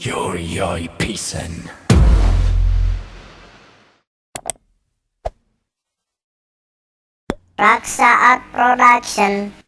Yori pisan. Raksa Art Production.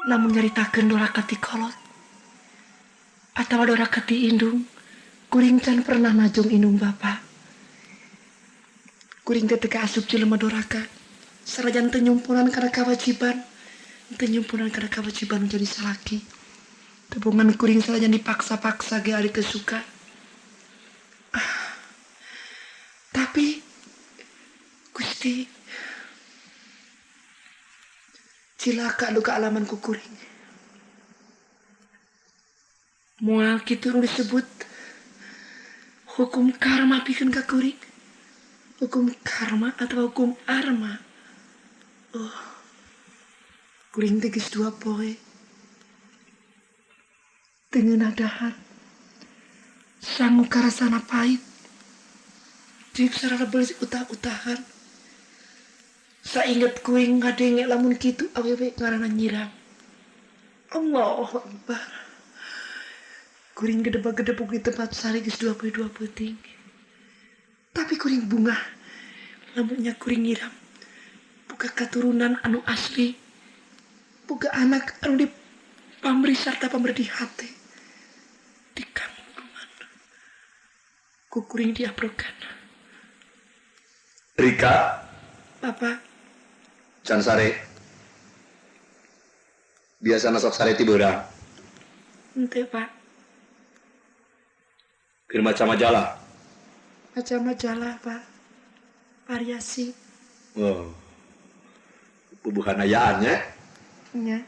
Lamun nyaritakeun doraka ti kolot atawa doraka ti indung, kuring can pernah najong indung bapa. Kuring teh teu kaasup jelema doraka, sanajan teu nyumpunan kana kawajiban, teu nyumpunan kana kawajiban jadi salaki. Tebongan kuring sanajan dipaksa-paksa ge ari teu suka. Tapi Gusti cilaka duka alaman ku kuring. Moal kitu nu disebut hukum karma pikeun ka kuring. Hukum karma atawa hukum arma. Oh. Kuring teh geus dua poe teu ngeunah dahar. Sangu karasana pait. Cik sarana belis utah-utahan. Sainget kuring ngadenge lamun kitu awewe ngaranna nyirang. Allahu Akbar. Kuring gedebak-gedebuk di tempat sare geus dua poe dua peuting. Tapi kuring bungah lamunnya kuring nyiram. Boga katurunan anu asli. Boga anak anu dipamri sarta pamri di hate. Di kandungan. Ku kuring diaprokan. Rika. Bapak. Can sare. Biasana sok sare ti beurang. Henteu, Pak. Keur maca majalah. Maca majalah, Pak. Variasi. Oh. Bubuhan ayaan nya. Nya.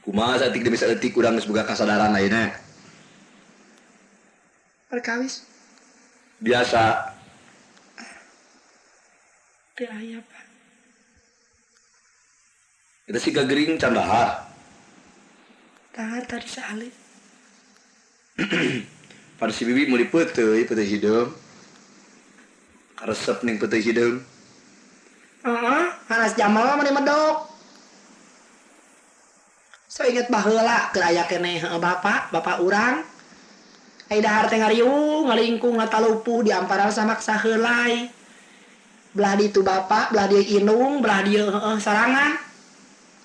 Kumaha saeutik demi saeutik urang geus boga kasadaran ayeuna. Perkawis. Biasa. Teu aya, Pak. Eta si gagering can dahar. Dahar tadi saalit. Pan si bibi meuli peuteuy, peuteuy hideung. Karesep ning peuteuy hideung. Heeh, hanas jamal mah medok. So inget baheula keur aya keneh heeh bapak, bapak urang. Ai dahar teh ngariung, ngalingkung ngatalupuh di amparan samak saheulai. Belah ditu bapak, belah dieu indung, belah dieu heeh sorangan.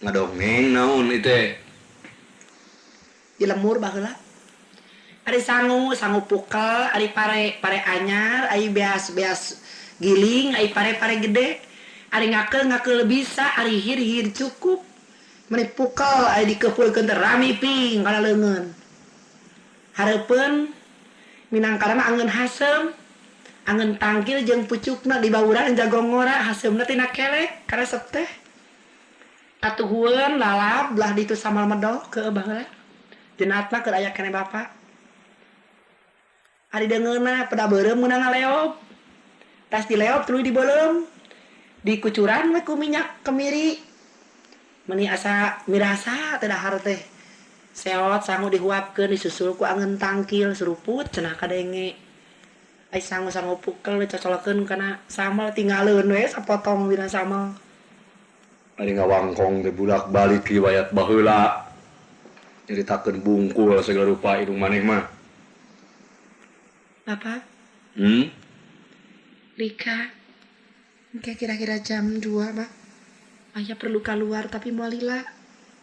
Ngadongeng naon ieu teh? Di lemur baheula. Ari sangu, sangu pukel, ari pare, pare anyar, ari beas, beas giling, ari pare, pare gede. Ari ngakeul, ngakeul bisa, ari hir, hir cukup. Meni pukel, ari dikeupulkeun teh rami ping kana leungeun. Hareupeun minangkana mah angeun haseum, angeun tangkil jeung pucukna dibauran jagong ngora haseumna tina kelek karesep teh. Katuhueun lalap belah ditu samal medok keueuh baheula. Jenatna keur aya keneh bapa. Ari deungeunna peda beureum meunang ngaleob. Tas dileob tuluy dibeuleum. Dikucuran we ku minyak kemiri. Meni asa mirasa teh dahar teh. Seot sangu dihuapkeun disusul ku angeun tangkil suruput cenah kadenge. Ai sangu-sangu pukel dicocolkeun kana sambal tinggaleun we sapotong dina sambal. Ari ngawangkong teh bulak-balik riwayat baheula. Nyaritakeun bungkul sagala rupa indung maneh mah. Bapak? Hmm? Rika. Engke kira-kira jam 2, Pak. Ayah perlu keluar tapi moal lila.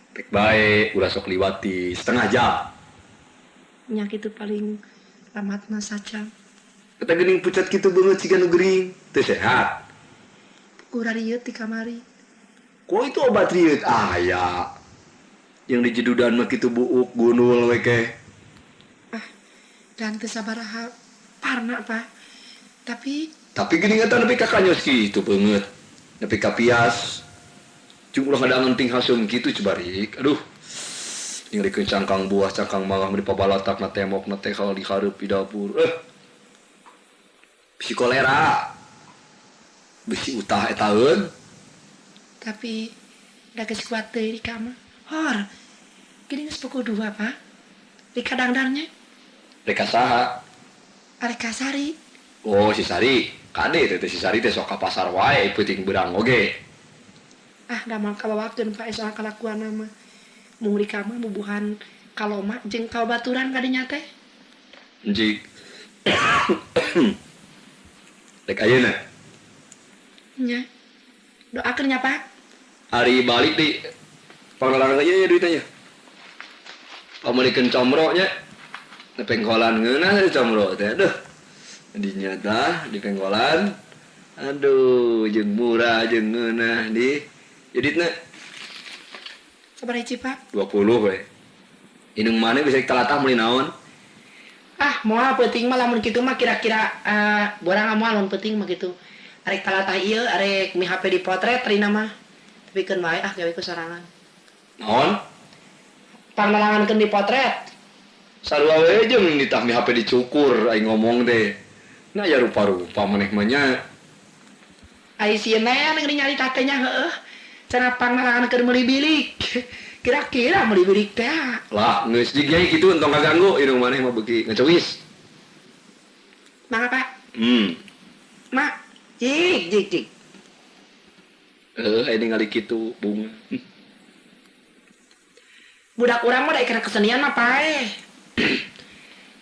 Pek bae ulah sok liwati setengah jam. Nya kitu paling lamatna sajam. Eta geuning pucat kitu beungeut siga nu gering. Teu sehat. Kurang rieut di kamari. Kok itu obat rieut aya. Yang di jedudan mah kitu buuk gunul we ke. Ah, dan teu sabaraha parna, Pak. Tapi geuning eta nepi ka kanyos kitu beungeut. Nepi ka pias. Cung ulah ngadangan ting haseum kitu coba rik. Aduh. Ningalikeun cangkang buah, cangkang mangga di pabalatak na tembok na teh kalau dihareup di dapur. Bisi kolera. Bisi utah etaeun. Tapi da geus kuat deui di kamar. Hor. Geuning geus pukul 2, Pak. Di kadangdannya. Rek ka saha? Arek ka Sari. Oh, si Sari. Kade teh si Sari teh sok ka pasar wae peuting beurang oge. Ah, da moal kabawakeun Pak soal kalakuan mah. Mung di kamar bubuhan kaloma jeung kabaturan kadinya teh. Encik. Rek ayeuna. Nya. Doakeun nya, Pak. Ari balik di panglarangan aja ya duitnya. Pamelikeun comro nya. Di pengkolan ngeunah di comro teh. Aduh. Dinya tah di pengkolan. Aduh, jeung murah jeung ngeunah di. Jaditna sabaraha hiji, Pak? 20 we. Indung maneh bisa telatah meuli naon? Ah, moal peuting mah lamun kitu mah kira-kira borang moal lamun peuting mah kitu. Arek talatah ieu, arek mi HP dipotret rina mah. Tapi keun wae ah gawe ku sorangan. Naon? Panglarangankeun dipotret. Sarua we jeung ditah mi HP dicukur aing ngomong teh. Nah ya rupa-rupa maneh mah nya. Ai sieun geuning nyarita teh nya heueuh. Cenah panglarangankeun meuli bilik. Kira-kira meuli bilik teh. Lah geus digai kitu entong kaganggu indung maneh mah beuki ngecewis. Mangga, Pak. Mak, jik jik jik. Aya ningali kitu bunga. Budak urang mah da kana kesenian mah paeh.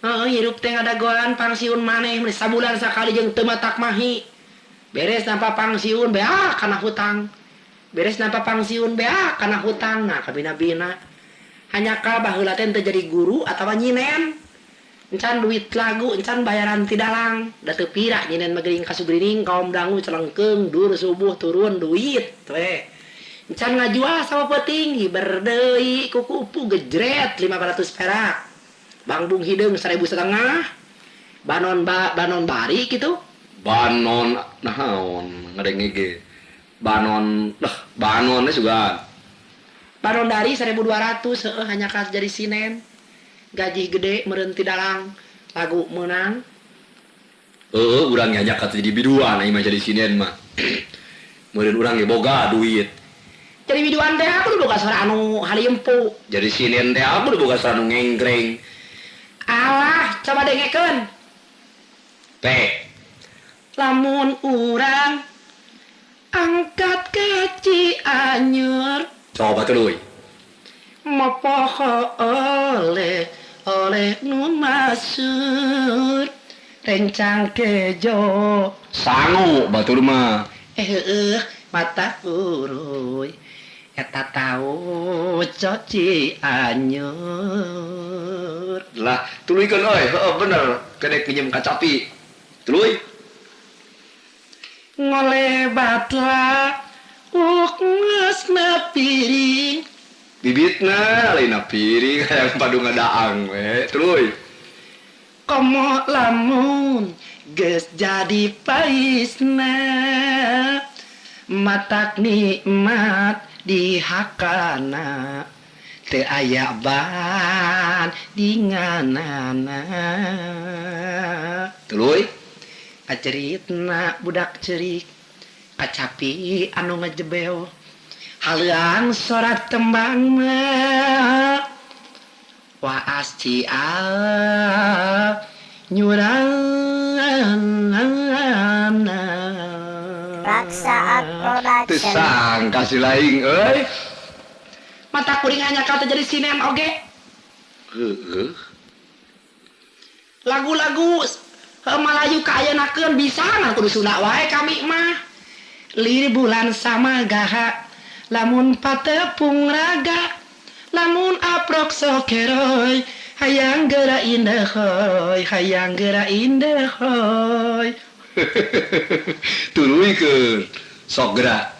Heeh, hirup teh ngadagoan pangsiun maneh mun sabulan sakali jeung teu matak mahi. Beres nampa pangsiun beak kana hutang. Beres nampa pangsiun beak kana hutang. Nah, kabina-bina. Hanya ka baheula teh teu jadi guru atawa nyinen. Encan duit lagu, encan bayaran ti dalang. Da teu pira nyinen mah geuning kasugrining kaum dangu celengkeung dur subuh turun duit we. Encan ngajual sama peuting hiber deui kukupu gejret 500 perak. Bangbung hideung 1.500. Banon banon bari kitu. Banon naon ngadenge ge. Banon dah banon teh sugan. Banon dari 1.200 heueuh hanya ka jadi sinen. Gaji gede meureun ti dalang lagu meunang. Heueuh urang nya ka jadi biduan aing mah jadi sinen mah. Meureun urang ge boga duit. Jadi biduan teh aku boga suara anu haliempu. Jadi sinen teh aku boga suara anu ngenggreng. Alah, coba dengekeun. Teh. Lamun urang angkat ke Cianjur. Coba tuluy. Mopoho oleh oleh nu masur rencang kejo sangu batur mah. Heueuh mata uruy eta tau Cianjur. Lah tuluykeun euy, heueuh bener kedek pinjem kacapi. Tuluy. Ngolebatlah ukngesna piring. Bibitna lain piring hayang padu ngadaang we. Tuluy. Komo lamun geus jadi paisna matak nikmat dihakana teu aya ban dinganana. Tuluy. Kaceritna budak cerik kacapi anu ngejebeo haleuang sorat tembang mah waas cia nyuranana. Raksa Production. Teu sangka si laing euy. Mata kuring hanya kau jadi sinen oge. Heueuh. Lagu-lagu Melayu kaayanakeun bisa ngan kudu Sunda wae kami mah. Lir bulan sama gaha lamun patepung raga lamun aprok sokeroy hayang geura indehoy hayang geura indehoy. Tuluykeun sok geura.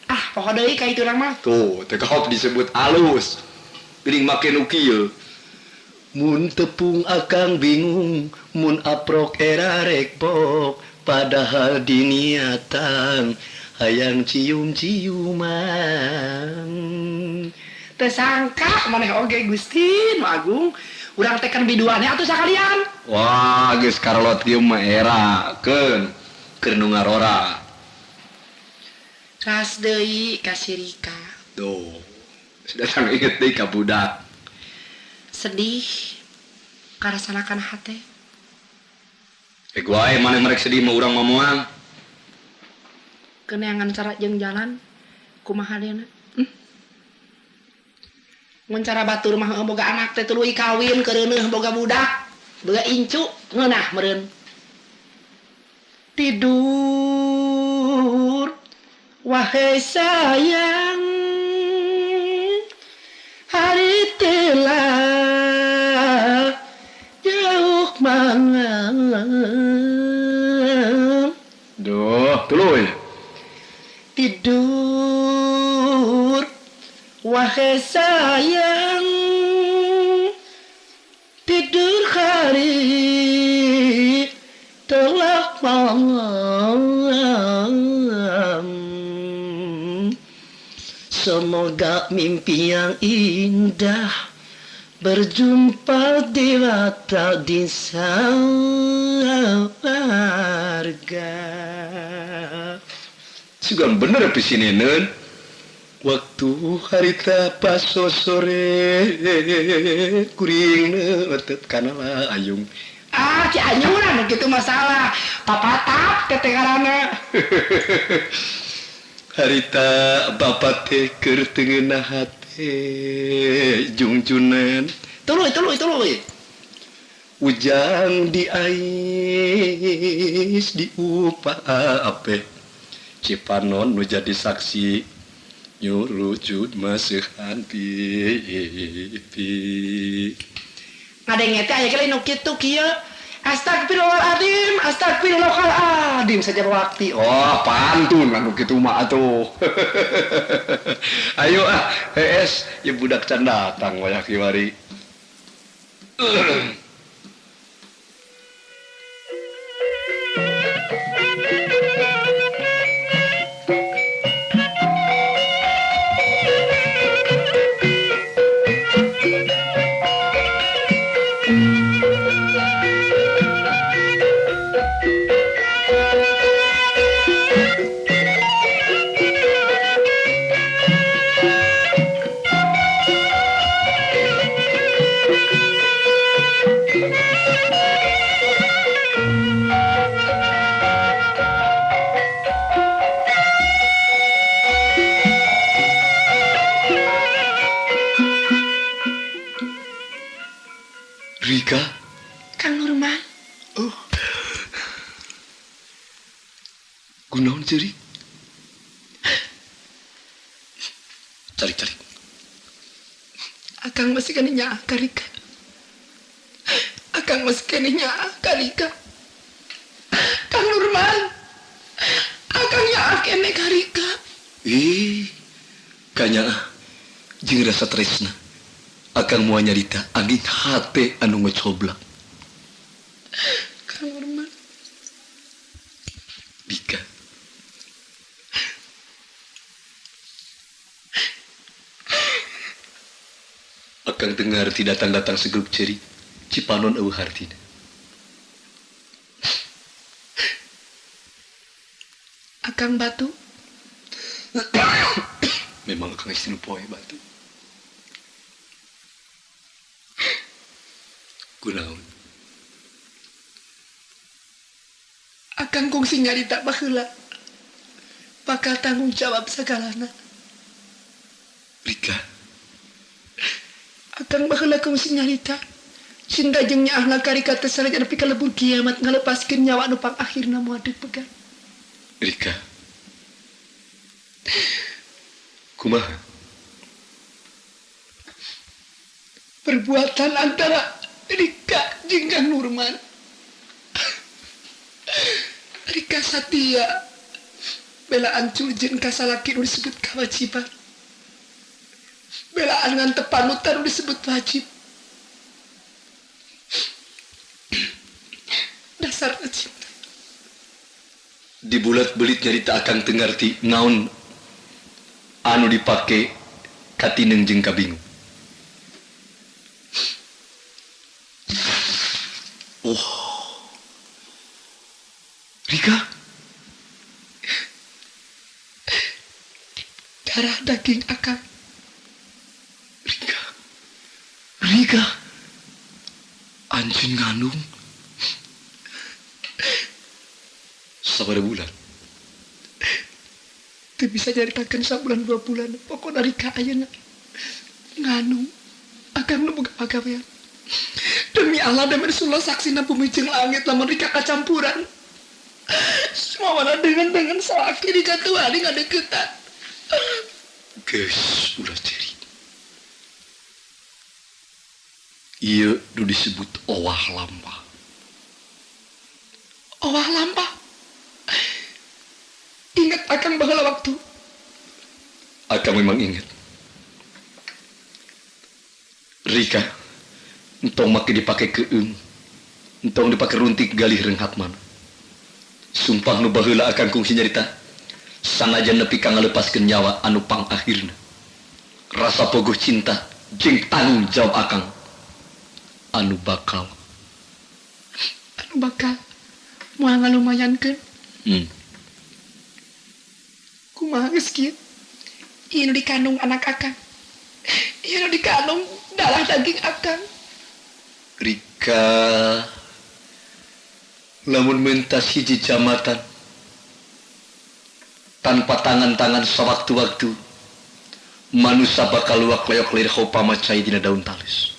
Ah, poho deui ka itu urang mah. Tuh, teu kahop disebut alus. Geuning make nu kieu. Mun tepung akang bingung, mun aprok era rekbok, padahal diniatan hayang cium-ciuman. Teu sangka maneh oge Gusti Nu Agung, urang teh kan biduannya atuh sakalian. Wah, geus karolot kieu mah era keun keur nu ngarora. Ras deui ka si Rika. Tuh, sudah datang inget deui ka budak. Sedih karasanakan hate. Wae maneh merek sedih mah urang mah moal. Keneangan cara jeung jalan kumaha deuna? Mun cara batur mah boga anak teh tuluy kawin kereuneuh boga budak, boga incu ngeunah meureun. Tidur wahai sayang, hari telah jauh malam. Duh, tuluy. Tidur wahai sayang, tidur hari telah malam. Semoga mimpi yang indah berjumpa dewata di surga. Sugan bener pisineun. Waktu harita pas sore kuring neuteut kana ayung. Ah, ci anyuran gitu masalah. Papatap teh ngaranna. Harita bapak teh keur teu ngeunah hate jungjunan. Tuluy tuluy tuluy. Ujang di ais di upa ape. Cipanon nu jadi saksi nyurujud maseuhan pipi. Ngadenge teh aya ge nu kitu kieu. Astagfirullahaladzim, astagfirullahaladzim saja waktu. Oh, pantun anu kitu mah atuh. Ayo ah, hees, ieu budak can datang wayah kiwari. Rika? Kang Nurman. Oh. Gunaon ceurik? Calik-calik. Akang masih keneh nyaah ka Rika. Akang masih keneh nyaah ka Rika. Kang Nurman. Akang nyaah keneh ka Rika. Ih, kanyaah jeung rasa tresna. Akang moal nyarita angin hate anu ngecoblak. Kang Nurman. Dika. Akang dengar ti datang-datang segrup ceri Cipanon eueuh hartina. Akang batu. Memang akang istri poe batu. Kunaon? Akang kungsi nyarita baheula. Bakal tanggung jawab sagalana. Rika. Akang baheula kungsi nyarita. Cinta jeung nyaahna ka Rika teh sanajan nepi ka lebur kiamat ngalepaskeun nyawa nu pangakhirna moal dipegat. Rika. Kumaha? Perbuatan antara Rika jeung Kang Nurman. Rika satia belaan curjen ka salaki nu disebut kewajiban. Belaan ngantep panutan nu disebut wajib. Dasar cinta. Dibulat belit nyarita akang teu ngarti naon anu dipake katineng jeung kabingung. Oh. Rika. Darah daging akang. Rika. Rika. Anjeun ngandung. Sabaraha bulan? Teu bisa nyaritakeun sabulan 2 bulan. Pokona Rika ayeuna ngandung. Akang nu boga pagawean. Demi Allah demi Rasulullah saksina bumi jeung langit lamun Rika kacampuran. Semua mana dengan salaki Rika teu wani ngadeukeutan. Geus ulah ceri. Ieu nu disebut owah lampah. Owah lampah. Ingat akang baheula waktu. Akang memang ingat. Rika, entong make dipake keung, entong dipake runtik galih reunghat mana. Sumpah nu baheula akang kungsi nyarita, sanajan nepi ka ngalepaskeun nyawa anu pangakhirna. Rasa pogoh cinta jeung tanggung jawab akang anu bakal. Anu bakal moal ngalumayankeun. Kumaha geus kieu? Ieu nu dikandung anak akang. Ieu nu dikandung darah daging akang. Rika, lamun mentas hiji jamatan tanpa tangan-tangan sewaktu-waktu manusia bakal luak leok lir hopa macai dina daun talis.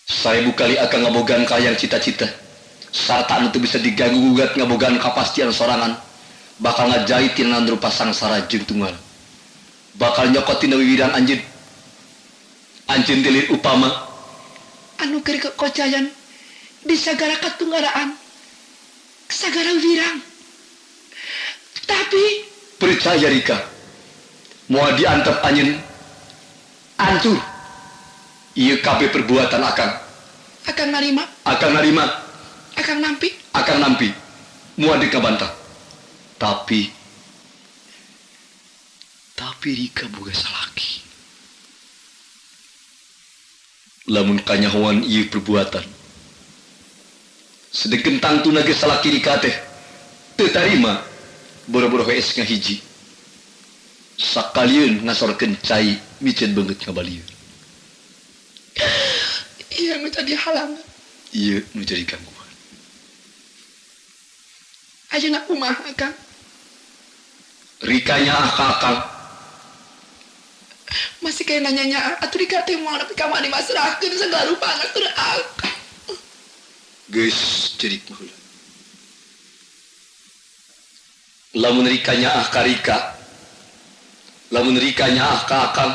1000 kali akan ngabogaan kayang cita-cita sarta anu teu bisa diganggu gugat ngabogaan kapastian sorangan bakal ngajait tina rupa sangsara jeung tunggal bakal nyokot tina wiwiran anjeun anjeun tilir upama anu keur kekocayan di sagara katunggaraan sagara wirang. Tapi percaya Rika moal diantep anjeun ancur ieu kabeh perbuatan akang. Akang narima. Akang narima. Akang nampi. Akang nampi. Moal dikabantah. Tapi Rika boga salaki. Lamun kanyahoan ieu perbuatan sedengkeun tangtuna ge salaki Rika teh teu tarima boro-boro hees ngahiji. Sakalieun ngasorkeun cai miceun beungeut ngabalieun. Iya nu jadi halangan. Iya nu jadi gangguan. Ayeuna kumaha Kang? Rika nyaah ka akang. Masih kayak nanya nyaah atuh Rika teh moal nepi ka mana dimasrahkeun sagala rupa anak keur akang. Geus cerik mah heula. Lamun Rika nyaah ka Rika, lamun Rika nyaah ka akang,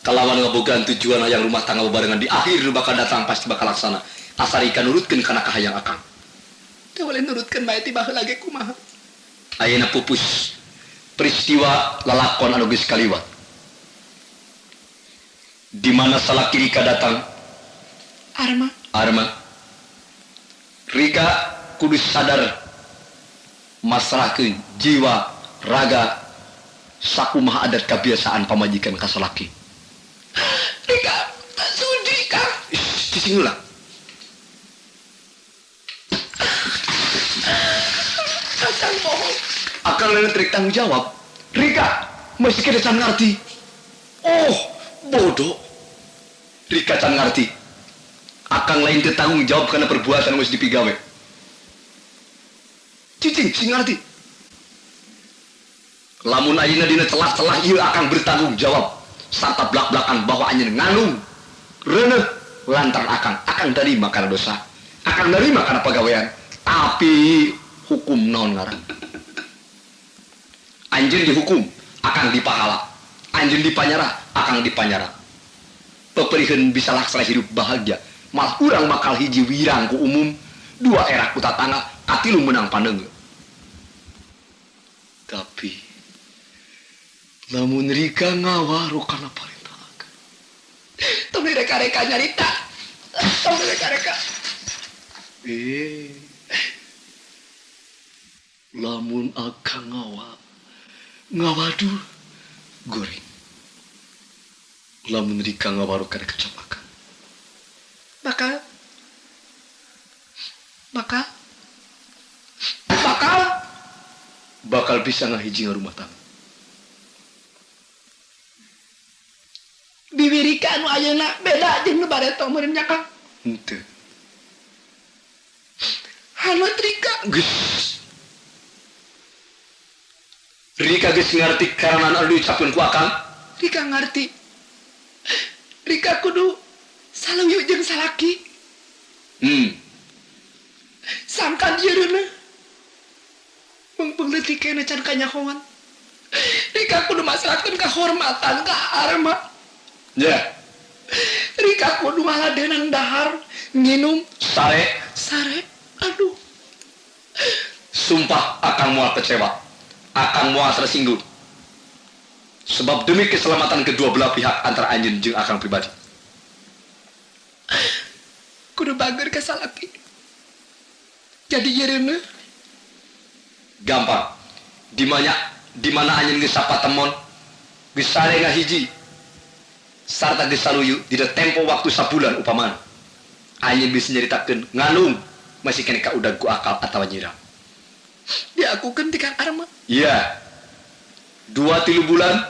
kalawan ngabogaan tujuan hayang rumah tangga bebarengan di akhir bakal datang pasti bakal laksana. Asa Rika nurutkeun kana kahayang akang. Teu boleh nurutkeun bae ti baheula ge kumaha. Ayeuna pupus peristiwa lalakon anu geus kaliwat. Di mana salaki Rika datang? Arma. Arma. Rika kudu sadar masrahkeun jiwa raga sakumaha adat kebiasaan pamajikan ka salaki. Rika tak sudi Kang. Cicing heula. Akang bohong. Akang lain trik tanggung jawab. Rika masih kena can ngarti. Oh, bodoh. Rika can ngarti. Akang lain teu tanggung jawab karena perbuatan geus dipigawe. Cicing sing ngarti. Lamun ayeuna dina celah-celah ieu akang bertanggung jawab sarta blak-blakan bahwa anjeun ngandung reuneuh lantaran akang. Akang tarima kana dosa. Akang narima kana pagawean. Tapi Hukum naon ngaran? Anjeun dihukum, akang dipahala. Anjeun dipanyara, akang dipanyara. Peperiheun bisa laksana hidup bahagia. Malah urang bakal hiji wirang ku umum, dua era ku tatangga, katilu menang pandeungeut. Tapi lamun Rika ngawaru kana parentah akang. Tong direka-reka nyarita. Tong direka-reka. Lamun akang ngawadur goreng. Lamun Rika ngawaru kana kecap akang. Bakal bakal bakal bakal bisa ngahiji rumah tangga. Bibi Rika anu ayeuna beda jeung nu bareto meureun nya Kang. Henteu. Haneut Rika geus. Rika geus ngarti karana anu diucapkeun ku akang. Rika ngarti. Rika kudu saluyu jeung salaki. Sangkan ieu reuneuh. Mengpeng leutik keneh can kanyahoan. Rika kudu masrahkeun kahormatan ka Arma. Ya. Rika kudu ngaladenan dahar, nginum, sare, sare. Aduh. Sumpah akang moal kecewa. Akang moal tersinggung. Sebab demi keselamatan kedua belah pihak antara anjeun jeung akang pribadi. Kudu bager ka salaki. Jadi yereuneuh. Gampang. Di mana anjeun geus sapatemon, geus sare ngahiji, sarta geus saluyu dina tempo waktu sabulan upamana. Anjeun bisa nyaritakeun ngalung masih keneh kaudag ku akal atawa nyirang. Diakukeun ti Kang Arma. Iya. 2-3 bulan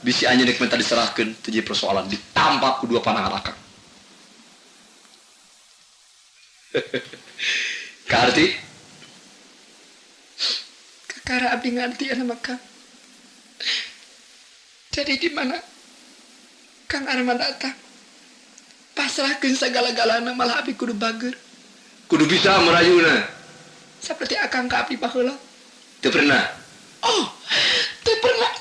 bisi anjeun rek minta diserahkeun teu jadi persoalan ditampak ku dua panangan akang. Kaharti? Kakara abdi ngarti anu mah Kang. Jadi di mana Kang Arma datang? Pasrahkeun sagala-galana malah abdi kudu bager. Kudu bisa merayuna. Seperti akang ka abdi baheula. Teu pernah. Oh, teu pernah.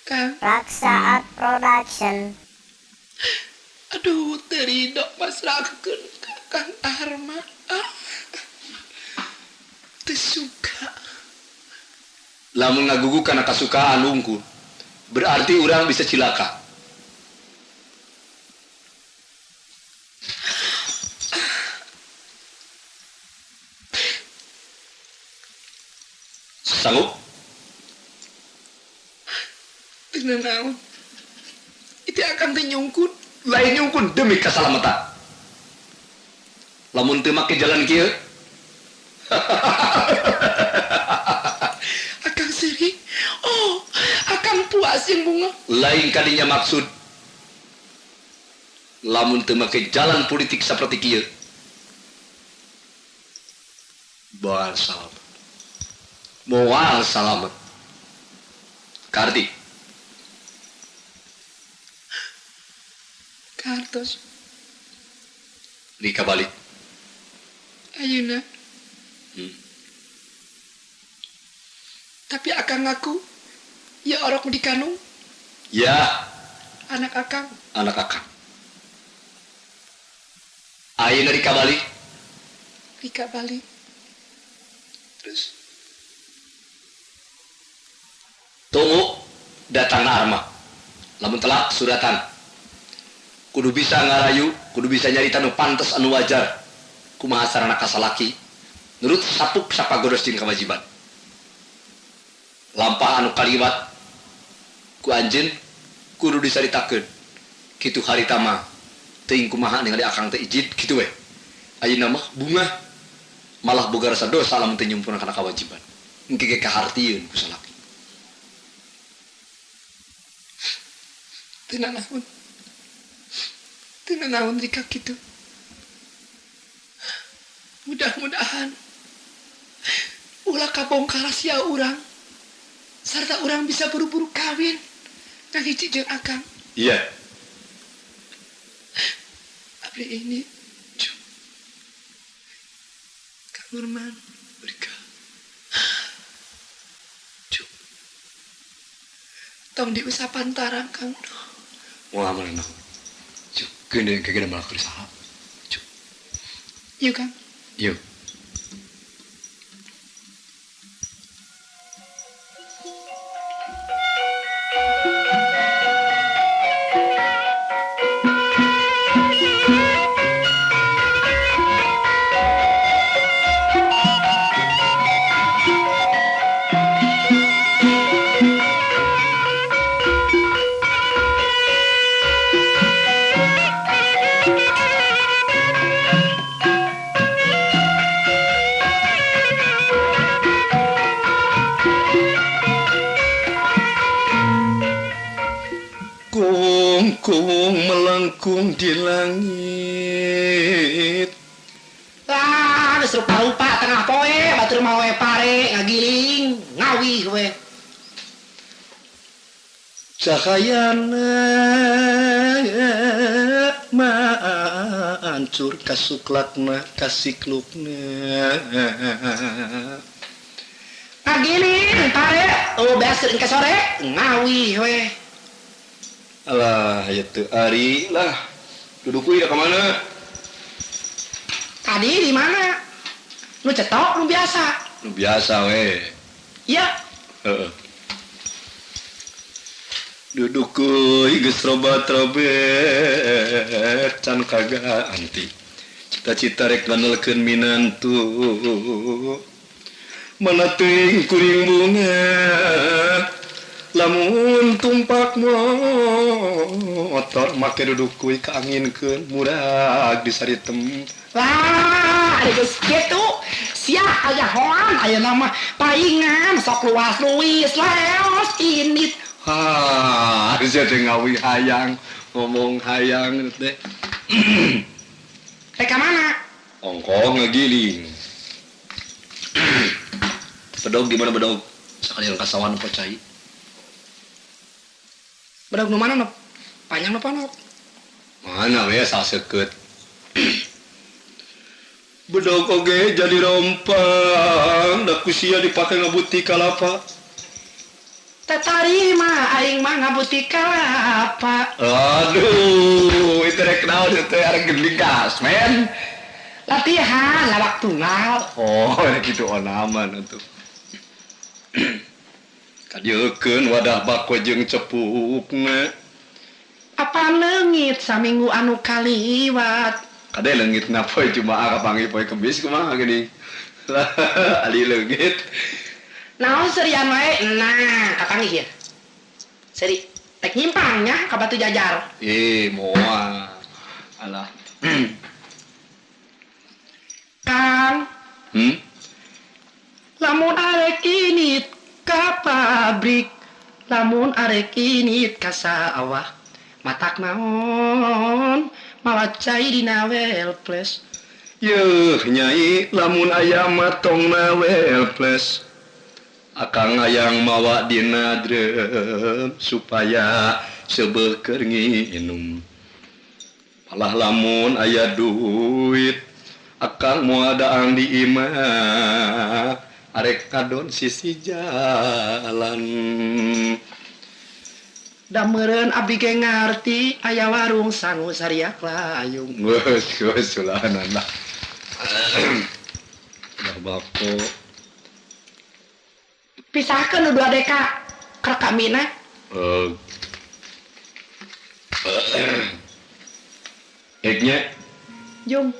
Kang. Raksa Art Production. Aduh, teu ridho masrahkeun ka Kang Arma. Ah. Teu suka. Lamun ngagugu kana kasukaan wungkul, berarti urang bisa cilaka. Sanggup? Teu naon. Itu akang teh nyungkun. Lain nyungkun demi keselamatan. Lamun teu make jalan kieu. Akang seri. Oh, akang puas jeung bunga. Lain kadinya maksud. Lamun teu make jalan politik seperti kieu. Moal salamet. Moal salamet. Karti. Kartos. Rika balik. Ayeuna. Tapi akang ngaku ya orok di kanung. Ya. Anak akang. Anak akang. Ayeuna Rika balik. Rika balik. Terus tunggu datang Arma. Lamun telak suratan. Kudu bisa ngarayu, kudu bisa nyarita nu pantes anu wajar. Kumaha sarana kasalaki. Nurut sapuk sapagodos jeung kewajiban. Lampah anu kaliwat ku anjeun kudu disaritakeun. Kitu harita mah teuing kumaha ningali akang teh ijid kitu we. Ayeuna mah bunga malah boga rasa dosa lamun teu nyumpurna kana kewajiban. Engke ge kahartieun ku salaki. Teu nanaon. Teu nanaon Rika kitu. Mudah-mudahan ulah kabongkar rahasia urang sarta urang bisa buru-buru kawin ngahiji jeung akang. Iya. Abdi ini cu. Kang Nurman berkah. Cu. Tong diusapan tarang Kang. Wah, mana naon. Cu, geuning kagak malah keur saha. Cu. Yuk Kang. Yuk. Kung melengkung di langit. Lah, geus rupa-rupa tengah poe, batur mawe pare ngagiling, ngawih we. Cahayana mancur kasuklakna kasiklukna. Ngagiling pare, oh beas ke sore, ngawih we. Alah, ya teu ari lah. Duduk kuy ka mana? Tadi di mana? Nu cetok nu biasa. Nu biasa we. Iya. Heeh. Duduk kuy geus robat-robet can kaganti. Cita-cita rek ngandelkeun minantu. Mana teuing kuring bunga. Lamun tumpak motor make duduk kuy kaanginkeun murag disaritem. Lah, ari geus kitu sia aya hoang ayeuna mah paingan sok luas luis leos init. Ha, sia teh ngawi hayang, ngomong hayang teh. Rek ka mana? Ongkoh ngagiling. Bedog di mana bedog? Sakalian kasawan pocai. Bedog nu mana nu? Panjang nu pondok? Mana we saseukeut. Bedog oge jadi rompang, da ku sia dipake ngabuti kalapa. Tetari mah aing mah ngabuti kalapa. Aduh, itu rek naon teh arek gending gas, men. Latihan lawak tunggal. Oh, rek kitu onaman atuh. Kadieukeun wadah bako jeung cepukna. Apa leungit saminggu anu kaliwat? Kade leungitna poe Jumaah kapanggih poe Kemis kumaha geuning. Ali leungit. Naon serian wae? Nah, kapanggih ya. Seri tek nyimpang nya ka Batu Jajar. Eh, moal. Alah. Kang. Lamun arek init ka pabrik, lamun arek init ka sawah, matak naon mawa cai dina welples. Yeuh nyai, lamun aya matongna welples. Akang hayang mawa dina drum supaya seubeuh keur nginum. Malah lamun aya duit, akang moal daang di imah. Arek kadon sisi jalan. Da meureun abdi ge ngarti aya warung sangu sariak layung. Geus geus ulahanan lah. Dah bako. Pisahkeun nu 2 deka krek kamina. Eknya. Jung.